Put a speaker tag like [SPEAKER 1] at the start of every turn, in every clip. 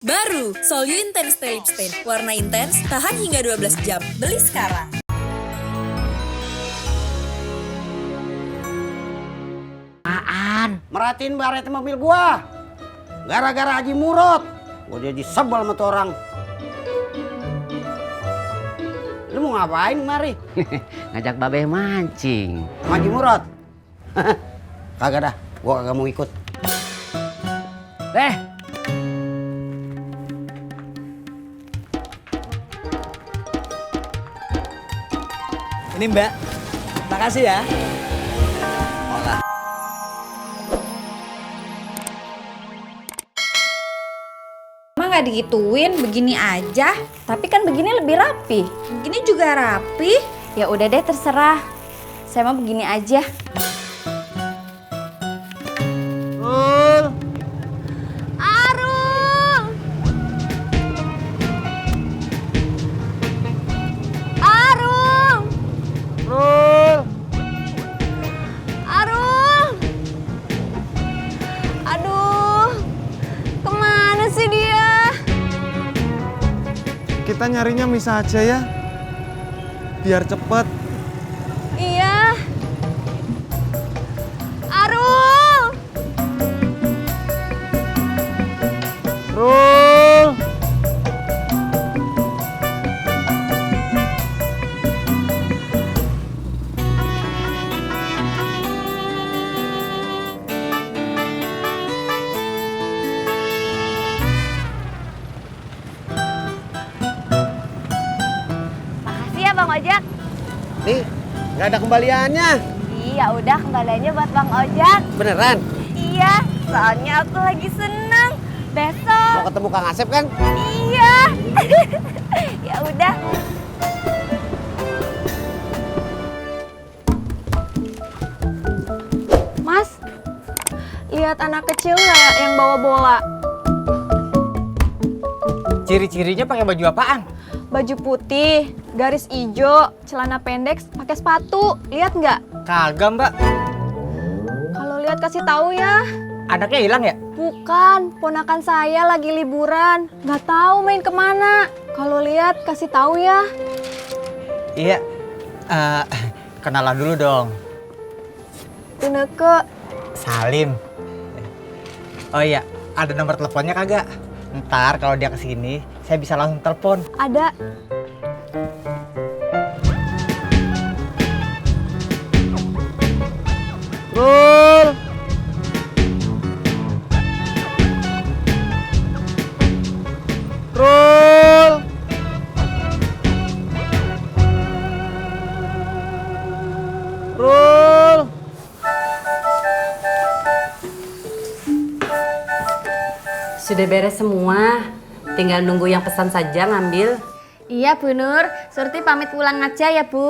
[SPEAKER 1] Baru, Solyu Intense Lip Stain. Warna intens, tahan hingga 12 jam. Beli sekarang.
[SPEAKER 2] Merhatiin baret mobil gua. Gara-gara Haji Murad, gua jadi sebel sama tuh orang. Lu mau ngapain mari?
[SPEAKER 3] Ngajak Babe mancing.
[SPEAKER 2] Haji Murad. Kagak dah, gua kagak mau ikut.
[SPEAKER 4] Ini Mbak, makasih ya.
[SPEAKER 5] Emang nggak digituin, begini aja. Tapi kan begini lebih rapi. Begini juga rapi. Ya udah deh, terserah. Saya mau begini aja. Arul! Arul! Arul! Aduh, kemana sih dia?
[SPEAKER 6] Kita nyarinya misah aja ya, biar cepet.
[SPEAKER 5] Iya. Arul!
[SPEAKER 6] Rul!
[SPEAKER 5] Makasih ya Bang Ojak.
[SPEAKER 2] Nih, nggak ada kembaliannya.
[SPEAKER 5] Iya udah, kembaliannya buat Bang Ojak.
[SPEAKER 2] Beneran?
[SPEAKER 5] Iya, soalnya aku lagi seneng. Besok.
[SPEAKER 2] Mau ketemu Kang Asep kan?
[SPEAKER 5] Iya. Ya udah. Mas, lihat anak kecil nggak yang bawa bola?
[SPEAKER 4] Ciri-cirinya pakai baju apaan?
[SPEAKER 5] Baju putih, garis hijau, celana pendek, pakai sepatu. Lihat nggak?
[SPEAKER 4] Kagak Mbak,
[SPEAKER 5] Kalau lihat kasih tahu ya.
[SPEAKER 4] anaknya hilang ya?
[SPEAKER 5] Bukan, ponakan saya lagi liburan. Nggak tahu main kemana. Kalau lihat kasih tahu ya.
[SPEAKER 4] Iya, kenalan dulu dong.
[SPEAKER 5] Ineke,
[SPEAKER 4] Salim. Oh iya, ada nomor teleponnya kagak? Ntar kalau dia kesini, saya bisa langsung telepon.
[SPEAKER 5] ada.
[SPEAKER 6] Rul! Rul! Rul!
[SPEAKER 7] Sudah beres semua, tinggal nunggu yang pesan saja ngambil.
[SPEAKER 5] Iya Bu Nur, Surti pamit pulang aja ya Bu.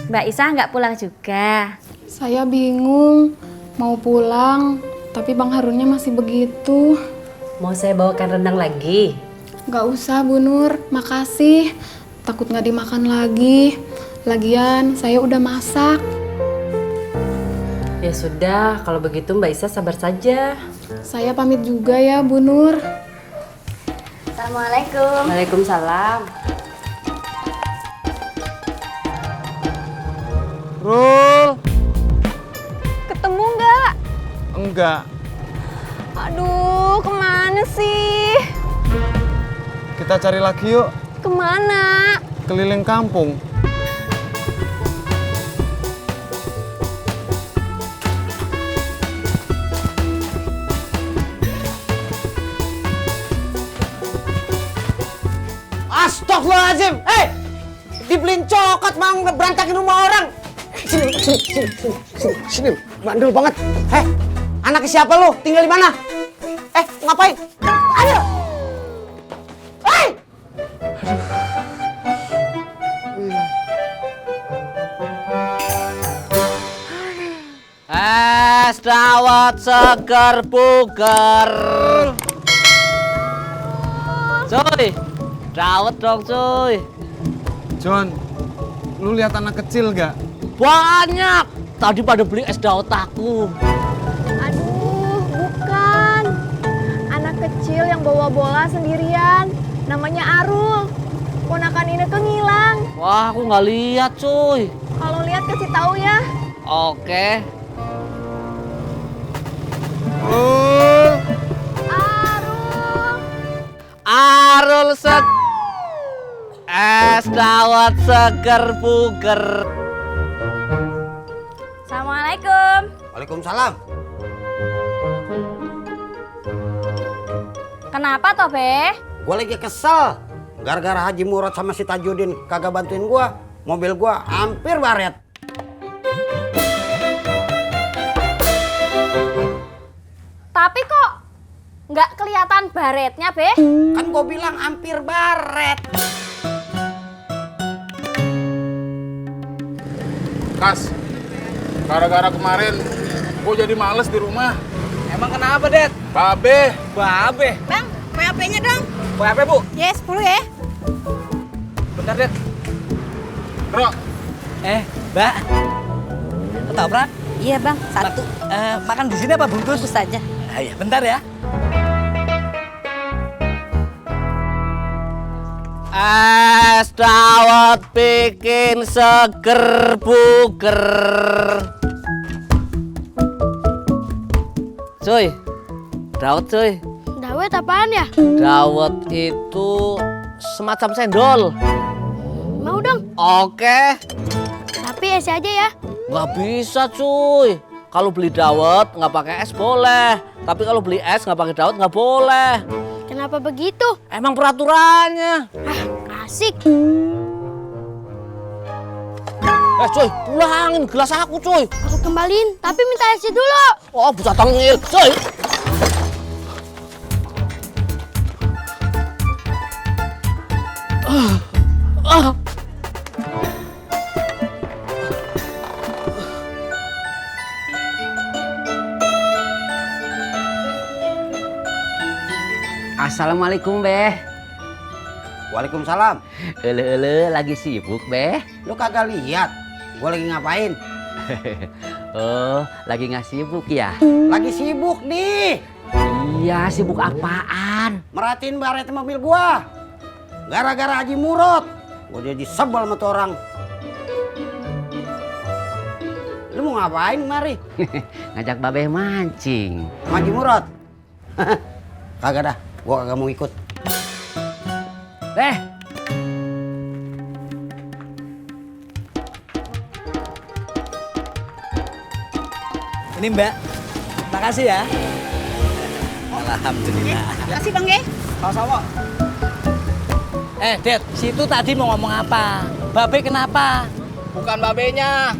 [SPEAKER 5] Mbak Isah nggak pulang juga.
[SPEAKER 8] Saya bingung, mau pulang, tapi Bang Harunnya masih begitu.
[SPEAKER 7] Mau saya bawakan rendang lagi?
[SPEAKER 8] Gak usah Bu Nur, makasih. Takut gak dimakan lagi. Lagian saya udah masak.
[SPEAKER 7] Ya sudah, kalau begitu Mbak Isa sabar saja.
[SPEAKER 8] Saya pamit juga ya Bu Nur.
[SPEAKER 5] Assalamualaikum.
[SPEAKER 7] Waalaikumsalam.
[SPEAKER 6] Rul!
[SPEAKER 5] Ketemu nggak?
[SPEAKER 6] Enggak,
[SPEAKER 5] Aduh, kemana sih?
[SPEAKER 6] kita cari lagi yuk,
[SPEAKER 5] Kemana?
[SPEAKER 6] keliling kampung.
[SPEAKER 2] Astagfirullahaladzim! Dibeliin coklat mau berantakin rumah orang. Sini, bandel banget. Anaknya siapa lu? Tinggal di mana? Ngapain? Ayo! Hei!
[SPEAKER 3] Es dawet seger buger. Cuy, dawet dong cuy.
[SPEAKER 6] John, lu lihat anak kecil gak?
[SPEAKER 3] Banyak. Tadi pada beli es dawet aku.
[SPEAKER 5] Aduh, bukan. Anak
[SPEAKER 9] kecil yang bawa bola sendirian. Namanya Arul. Ponakan ini tuh ngilang.
[SPEAKER 3] Wah, aku nggak lihat, cuy.
[SPEAKER 9] Kalau lihat kasih tahu ya.
[SPEAKER 3] Oke.
[SPEAKER 9] Arul.
[SPEAKER 3] Arul es dawet seger buger.
[SPEAKER 9] Assalamualaikum.
[SPEAKER 2] Waalaikumsalam.
[SPEAKER 9] Kenapa toh, Be?
[SPEAKER 2] Gue lagi kesel. Gara-gara Haji Murad sama si Tajudin kagak bantuin gue. Mobil gue hampir baret.
[SPEAKER 9] Tapi kok nggak kelihatan baretnya, Be?
[SPEAKER 2] Kan gue bilang hampir baret.
[SPEAKER 6] Kas, gara-gara kemarin gue jadi males di rumah.
[SPEAKER 4] Emang kenapa, Det?
[SPEAKER 6] Babe,
[SPEAKER 5] Bang, PHP-nya dong.
[SPEAKER 4] PHP, Bu.
[SPEAKER 5] Ya, 10 ya.
[SPEAKER 4] Bentar, Det.
[SPEAKER 6] Bro,
[SPEAKER 4] Mbak. Ketoprak?
[SPEAKER 5] Iya, Bang. 1.
[SPEAKER 4] Makan di sini apa bungkus?
[SPEAKER 5] Bungkus saja.
[SPEAKER 4] Iya, bentar ya.
[SPEAKER 3] Es dawet bikin seger buger. Cuy, dawet cuy.
[SPEAKER 9] Dawet apaan ya?
[SPEAKER 3] Dawet itu semacam cendol.
[SPEAKER 9] Mau dong.
[SPEAKER 3] Oke.
[SPEAKER 9] Tapi es aja ya.
[SPEAKER 3] Nggak bisa cuy. Kalau beli dawet nggak pakai es boleh. Tapi kalau beli es nggak pakai dawet nggak boleh.
[SPEAKER 9] Kenapa begitu?
[SPEAKER 3] Emang peraturannya.
[SPEAKER 9] Asik.
[SPEAKER 3] Cuy, pulangin gelas aku cuy.
[SPEAKER 9] Aku kembaliin, tapi minta esnya dulu.
[SPEAKER 3] Oh, bisa tengil cuy.
[SPEAKER 2] Assalamualaikum, Beh. Waalaikumsalam.
[SPEAKER 3] Ele lagi sibuk, Beh.
[SPEAKER 2] Lu kagak lihat gue lagi ngapain?
[SPEAKER 3] Oh, lagi nggak sibuk ya?
[SPEAKER 2] Lagi sibuk nih.
[SPEAKER 3] Iya, sibuk apaan?
[SPEAKER 2] Merhatiin baret mobil gua. Gara-gara Haji Murad. Gua jadi sebel sama tuh orang. Lu mau ngapain kemari?
[SPEAKER 3] Ngajak Babeh mancing.
[SPEAKER 2] Sama Haji Murad? Kagak dah, gua kagak mau ikut.
[SPEAKER 4] Ini, Mbak. Makasih ya. Alhamdulillah.
[SPEAKER 5] Makasih, Bang ya.
[SPEAKER 4] Sama-sama. Det, situ tadi mau ngomong apa? Babe kenapa?
[SPEAKER 10] Bukan babenya,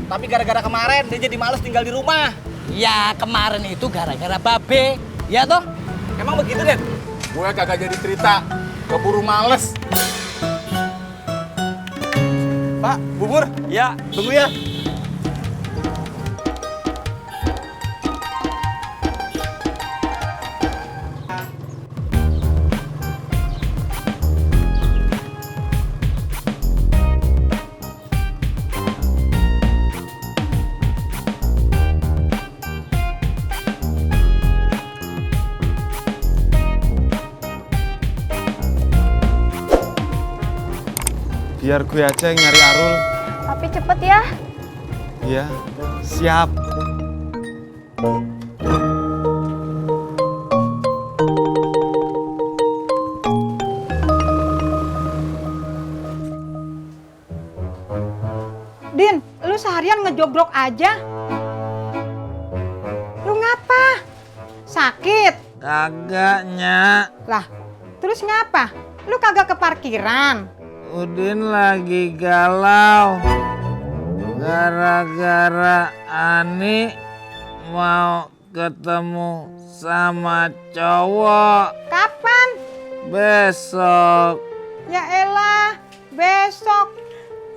[SPEAKER 10] tapi gara-gara kemarin dia jadi males tinggal di rumah.
[SPEAKER 4] Ya, kemarin itu gara-gara Babe. Ya toh?
[SPEAKER 10] Emang begitu, Det?
[SPEAKER 6] gue kagak jadi cerita. Keburu males.
[SPEAKER 10] Pak, bubur? Ya, tunggu ya.
[SPEAKER 6] Biar gue aja yang nyari Arul.
[SPEAKER 9] Tapi cepet ya.
[SPEAKER 6] Iya, siap.
[SPEAKER 11] Din, lu seharian ngejogrok aja. Lu ngapa? Sakit?
[SPEAKER 12] Kagak, Nyak.
[SPEAKER 11] Lah, terus ngapa? Lu kagak ke parkiran?
[SPEAKER 12] Udin lagi galau. Gara-gara Ani mau ketemu sama cowok.
[SPEAKER 11] Kapan?
[SPEAKER 12] Besok.
[SPEAKER 11] Ya elah, besok.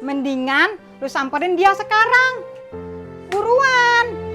[SPEAKER 11] Mendingan lu samperin dia sekarang. Buruan.